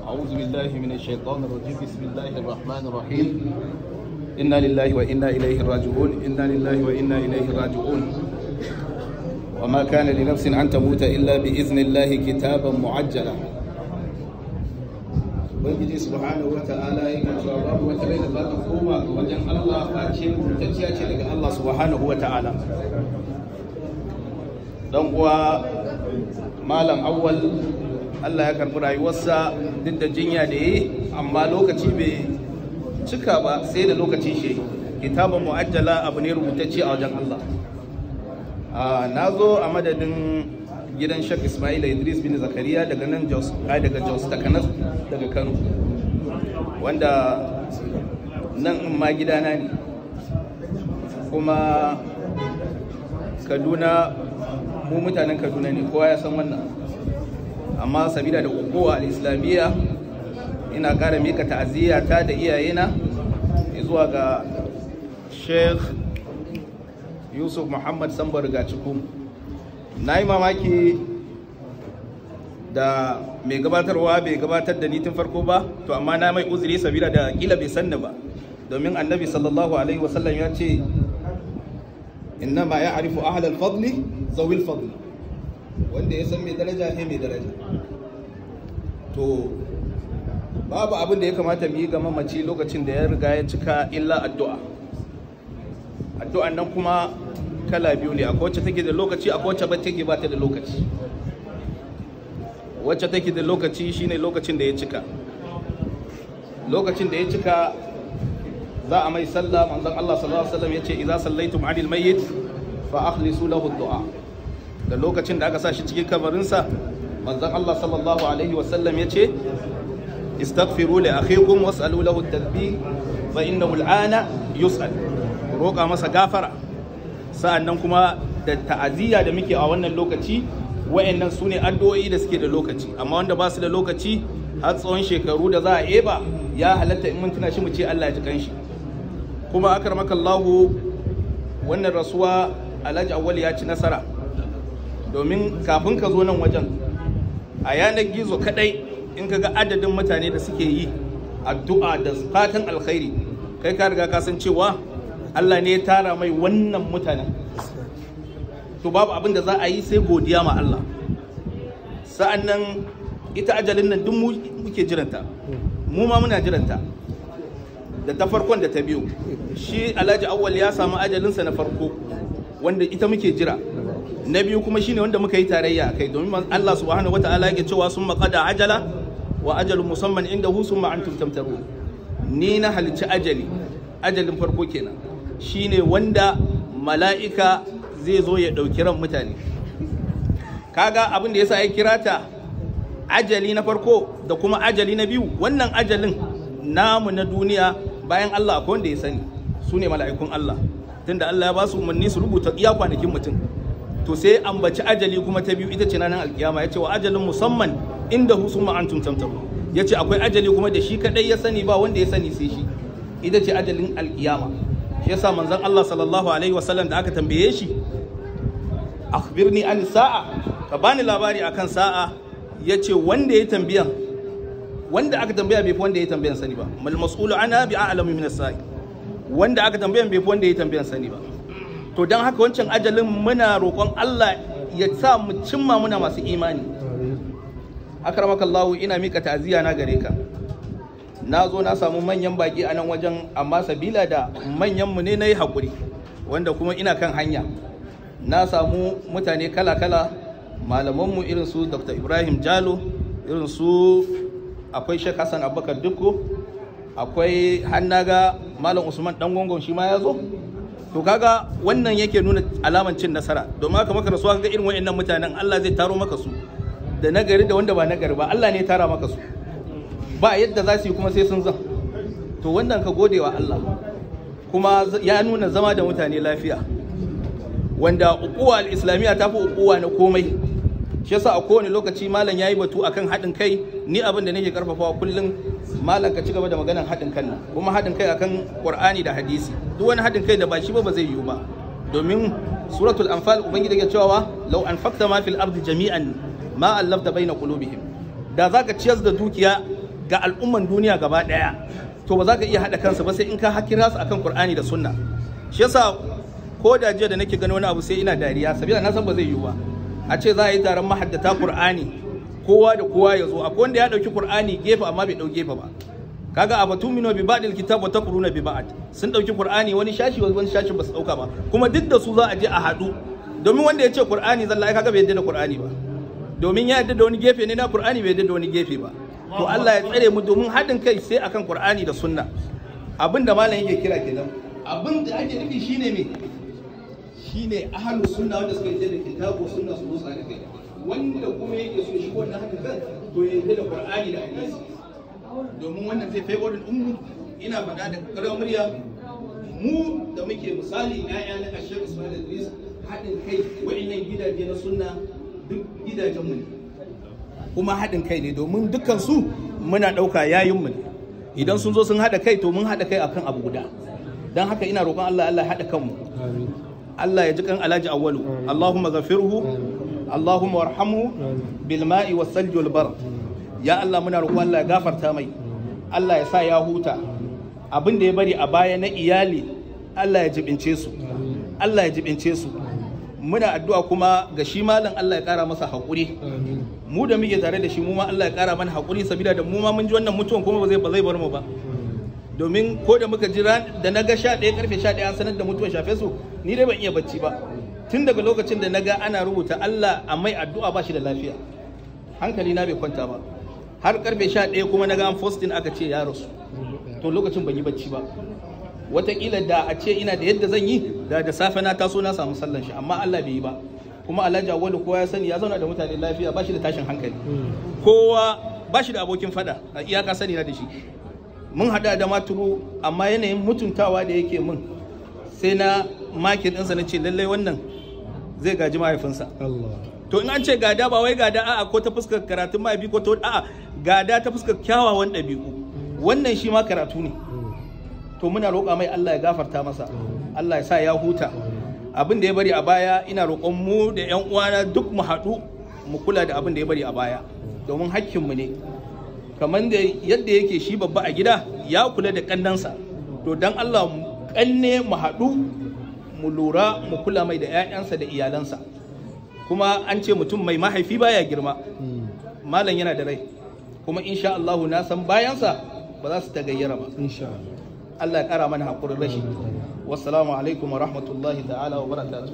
أعوذ بالله من الشيطان الرجيم. بسم الله الرحمن الرحيم. إنا لله وإنا إليه راجعون. إنا لله وإنا إليه راجعون. وما كان لنفس أن تموت إلا بإذن الله كتابا معجلا. Ubangiji subhanahu wa ta'ala yake cewa babu wata rai da za ta koma ga wajen Allah face rubutacciya ce daga Allah subhanahu wa ta'ala. Dan uwa Malam Awwal, Allah ya karɓi rayuwarsa duk da jinya da yi, amma lokaci bai cika ba sai da lokacin shi. Kitaban mu'ajjala, abu ne rubutacce a wajen Allah. Na zo a madadin gidan Sheikh Ismail Idris bin Zakariya daga nan Jos, ai daga Jos, Takanas daga Kano, wanda nan in ma gidana ne, kuma Kaduna, mu mutanen Kaduna ne, kowa ya san wannan. Amma sabida da kokowa al-islamiyya, ina ƙara mika ta'aziyya ta da iyayena zuwa ga Sheikh Yusuf Muhammad Sambo Rigacikun. Na yi mamaki da mai gabatarwa bai gabatar da ni tun farko ba, to amma na mai uzuri sabida da kila bai sanni ba, domin Annabi sallallahu alaihi wasallam ya ce: "Innama ya'rifu ahlal fadli zawil fadli." Wanda ya san mai daraja ne mai daraja. To babu abin da ya kamata mu yi ga mamaci lokacin da ya riga ya cika illa addu'a. Addu'an nan kuma kala biyu ne: akwai wacce take da lokaci, akwai wacce ba take ba ta da lokaci. Wacce take da lokaci shine lokacin da ya cika. Lokacin da ya cika za a mai sallah. Manzon Allah sallallahu alaihi wasallam yace: "Idza sallaitum 'anil mayyit fa akhlisu lahu ad-du'a." Da lokacin da aka sa shi cikin kabarinsa, manzon Allah sallallahu alaihi wasallam yace: "Istaghfiru li akhikum was'alu lahu at-tathbit, fa innahu al-ana yus'al." Roƙa masa gafara. Sa'annan kuma da ta'aziyya da muke a wannan lokaci, wayannan su ne addu'o'i da suke da lokaci. Amma wanda ba su da lokaci, har tsawon shekaru da za a eba, ya halatta in mun tuna shi mu ce Allah ya ji kanshi. Kuma akramakallahu, wannan rasuwa, Alhaji Awwal ya ci nasara, domin kafin ka zo nan wajen, a yanar gizo kadai in ka ga adadin mutane da suke yi addu'a da fatan alkhairi, kai ka riga ka san cewa Allah ne ya tara mai wannan mutanen. To babu abin da za a yi sai godiya ma Allah. Sa'annan ita ajalin nan duk mu muke jiranta, mu ma muna jiranta, da ta farkon da ta biyu. Shi Alhaji Awwal ya samu ajalinsa na farko, wanda ita muke jira. Na biyu kuma shine wanda muka yi tarayya kai, domin Allah subhanahu wataala yake cewa: "Summa qada ajala wa ajalun musamman indahu, summa antum tamtarun." Ni na halicci ajali. Ajalin farko kenan, shine wanda mala'ika zai zo ya ɗauki ran mutane. Kaga abin da yasa ya kira ta ajali na farko da kuma ajali na biyu, wannan ajalin namu na duniya, bayan Allah akwai wanda ya sani, su ne mala'ikun Allah, tunda Allah ya ba su umarni su rubuta iya kwanakin mutum. To sai ambaci ajali kuma ta biyu, ita ce ranar alkiyama, ya ce: "Wa ajalin musamman indahu, summa antum tamtarun." Ya ce akwai ajali kuma da shi kadai ya sani, ba wanda ya sani sai shi, ita ce ajalin alkiyama. Shi yasa manzon Allah sallallahu alaihi wasallam da aka tambaye shi: "Akhbirni an sa'a," ka bani labari akan sa'a, yace wanda ya tambayan, wanda aka tambaya bai fi wanda ya tambayan sani ba. "Mal mas'ulu anha bi a'lamu min as-sa'il." Wanda aka tambayan bai fi wanda ya tambayan sani ba. To dan haka wancan ajalin muna roƙon Allah ya sa mu cimma muna masu imani. Akramakallahu, ina mika ta'aziyya na gare ka. Na zo na samu manyan baki a nan wajen, amma sabila da manyan mu ne na yi haƙuri, wanda kuma ina kan hanya na samu mutane kala-kala, malamanmu irin su Dr. Ibrahim Jalo, irin su akwai Sheikh Hassan Abubakar Dukku, akwai hannaga Malam Usman Dan Gongon, shi ma ya zo. To kaga wannan yake nuna alaman cin nasara, domin haka maka rasuwa kaga irin wayannan mutanen Allah zai taro maka su, da nagari da wanda ba nagari ba, Allah ne ya tara maka su, ba yadda za su yi kuma sai sun zan. To wannan ka gode wa Allah, kuma ya nuna zama da mutane lafiya, wanda ukuwa al-islamiyya ta fi ukuwa na komai. Shi yasa a kowane lokaci malam yayi batu akan haɗin kai. Ni abin da nake karfafawa kullum, malam, ka ci gaba da maganar haɗin kan nan, kuma haɗin kai akan Qur'ani da hadisi. Duk wani haɗin kai da ba shi ba, ba zai yiwu ba, domin Suratul Anfal, ubangiji yake cewa law anfaqta ma fil ardi jami'an ma allafta baina qulubihim. Da zaka ciyar da dukiya ga al'umman duniya gaba daya, to ba za ka iya hada kansu ba sai in ka hakira su akan Qur'ani da Sunna. Shi yasa ko da jiya da nake gani wani abu sai ina dariya, sabida na san ba zai yiwu ba a ce za a yi taron mahaddata Qur'ani kowa da kowa ya zo. Akwai wanda ya dauki Qur'ani gefe amma bai dau gefe ba. Kaga abatuminu bi ba'dil kitab wa taqruna bi ba'd, sun dauki Qur'ani wani shashi wani shashi ba su dauka ba, kuma duk da su za a je a hadu. Domin wanda ya ce Qur'ani zalla ai kaga bai yadda da Qur'ani ba, domin ya yadda da wani gefe ne na Qur'ani, bai yadda da wani gefe ba. To Allah ya tsare mu, domin haɗin kai sai akan Qur'ani da Sunna. Abinda malam yake kira kenan, abin da ake nufi shine me? Shine ahlus sunna wanda suka yadda da kitabu sunna su zo su haɗa kai. Wanda kuma yake so shi wannan haɗin kan to ya yadda da Qur'ani da hadisi, domin wannan zai favorin ummu. Ina faɗa da ƙarar murya, mu da muke misali ƴaƴa na Ashir Ismail Idris, haɗin kai wa'annan gidaje na sunna duk gidajenmu ne, kuma haɗin kai ne, domin dukkan su muna ɗauka yayinmu ne. Idan sun zo sun haɗa kai, to mun haɗa kai akan abu guda. Don haka ina roƙon Allah, Allah ya haɗa kanmu. Allah ya ji kan Alhaji Awwalu. Allahumma ghafirhu, Allahumma warhamhu bil ma'i was salji wal barad. Ya Allah, muna roƙon Allah ya gafarta mai, Allah ya sa ya huta. Abin da ya bari a baya na iyali, Allah ya jibince su, Allah ya jibince su. Muna addu'a kuma ga shi malam, Allah ya kara masa haƙuri. Mu da muke tare da shi, mu ma Allah ya kara mana haƙuri, sabida da mu ma mun ji wannan mutuwan kuma ba zai bar mu ba. Domin ko da muka jira da na ga 11 karfe 11 an sanar da mutuwan shafe su, ni dai ban iya bacci ba tun daga lokacin da na ga ana rubuta Allah a mai addu'a ba shi da lafiya, hankali na bai kwanta ba har karfe 11. Kuma na ga an posting aka ce ya rasu, to lokacin ban yi bacci ba. Wataƙila da a ce ina da yadda zan yi da safe na taso na samu sallan shi, amma Allah bai yi ba. Kuma Alhaji Awwalu kowa ya sani ya zauna da mutane lafiya, ba shi da tashin hankali, kowa ba shi da abokin fada a iyaka sani na da shi. Mun haɗa da maturu, amma yanayin mutuntawa da yake mun sai na makin ɗinsa na ce lallai wannan zai gaji mahaifinsa. To in an ce gada, ba wai gada a'a ko ta fuskar karatun mahaifi ko ta a'a, gada ta fuskar kyawawan ɗabi'u, wannan shi ma karatu ne. To muna roƙa mai Allah ya gafarta masa, Allah ya sa ya huta. Abin da ya bari a baya, ina roƙon mu da ƴan uwana duk mu haɗu mu kula da abin da ya bari a baya, domin hakkinmu ne. Kamar da yadda yake shi babba a gida ya kula da ƙannansa, to dan Allah ƙanne mu haɗu mu lura mu kula mai da 'ya'yansa da iyalansa. Kuma an ce mutum mai mahaifi baya girma. Malam yana da rai, kuma insha Allah na san bayansa ba za su tagayyara ba. Insha Allah. Allah ya kara mana hakurin rashi. Wassalamu alaikum wa rahmatullahi ta'ala wa barakatuh.